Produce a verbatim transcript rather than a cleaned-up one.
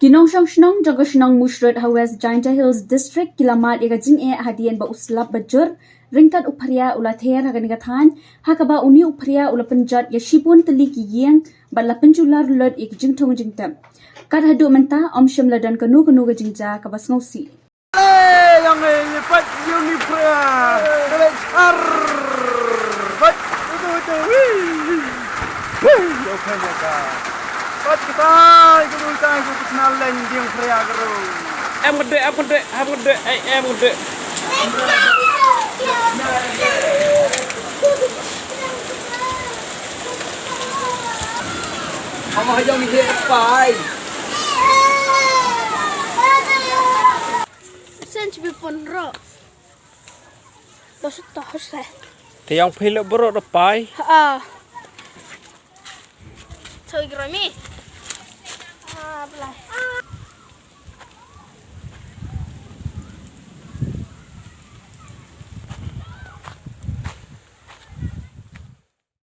Ki nongshong shnong jong ka shnong Mushrut ha West Jaintia Hills District ki la mad ïa ka jingeh hadien ba u slap ba jur ryngkat u phria u la ther ha kane ka thaiñ, ha kaba une u phria u la pynjot ïa shibun tylli ki ïing bad la pynjular lut ïa ki jingthung jingtep. Kat haduh mynta ym shym la don kano kano ka jingjia kaba sngewsih. Hey, yang eh, lepas you ni pria. Lepas ar. Bat itu itu. Wih. Wih, okay ya ka. Bat kita itu kita itu kenal landing pria guru. Em gede, em gede, em gede, eh, em gede. Ama hajong ni dia pai. Sen chibi pun ro. Bos toh se. Te yang phi le bro da pai. Ha. Choi gromi. Ah, belai.